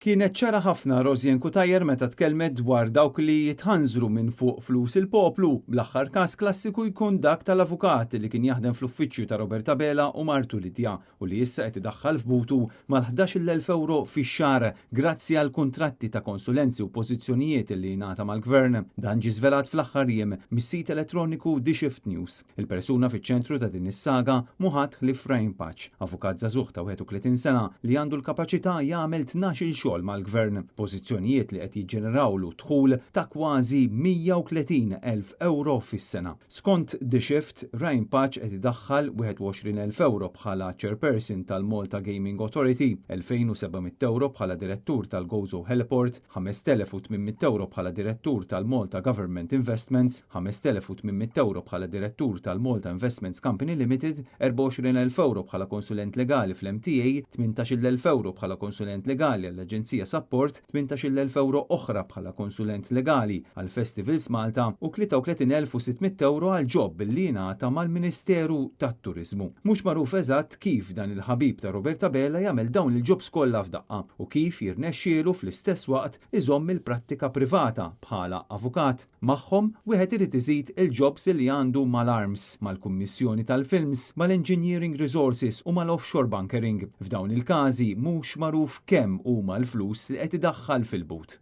Kienet ċara ħafna Rosianne Cutajar meta tkellmet dwar dawk li jitħanżru minn fuq flus il-poplu, bl-aħħar każ klassiku jkun dak tal-avukat li kien jaħdem fl-uffiċċju ta' Robert Abela u martu Lydia u li issa qed idaħħal f'butu mal-11,000 ewro fix-xahar grazzi għal kuntratti ta' konsulenzi u pożizzjonijiet li ngħata mal-gvern. Dan ġie żvelat fl-aħħar jiem mis-sit elettroniku The Shift News. Il-persuna fiċ-ċentru ta' din is-saga mhu ħadd ħlief Ryan Pace, avukat żagħżugħ ta' 31 sena li għandu l-kapaċità jagħmel 12-il xogħol mal-gvern, pożizzjonijiet li qed jiġġenerawlu dħul ta' kważi 130,000 ewro fis-sena. Skont The Shift, Ryan Pace qed idaħħal 21,000 ewro bħala chairperson tal-Malta Gaming Authority, 2,700 ewro bħala direttur tal-Gozo Heliport, 5,800 ewro bħala direttur tal-Malta Government Investments, 5,800 ewro bħala direttur tal-Malta Investments Company Limited, 24,000 ewro bħala konsulent legali fl-MTA, 18,000 ewro bħala konsulent legali għall-Aġenzija Sapport, 18,000 ewro oħra bħala konsulent legali għal Festivals Malta u 33,600 ewro għal job li ngħata mal-Ministeru tat-Turiżmu. Mhux magħruf eżatt kif dan il-ħabib ta' Robert Abela jagħmel dawn il-jobs kollha f'daqqa u kif jirnexxielu fl-istess waqt iżomm il-prattika privata bħala avukat. Magħhom, wieħed irid iżid il-jobs li għandu mal-ARMS, mal-Kummissjoni tal-Films, mal-Engineering Resources u mal-Offshore Bunkering. F'dawn il-każi mhux magħruf kemm huma l-flus li qed idaħħal fil-but.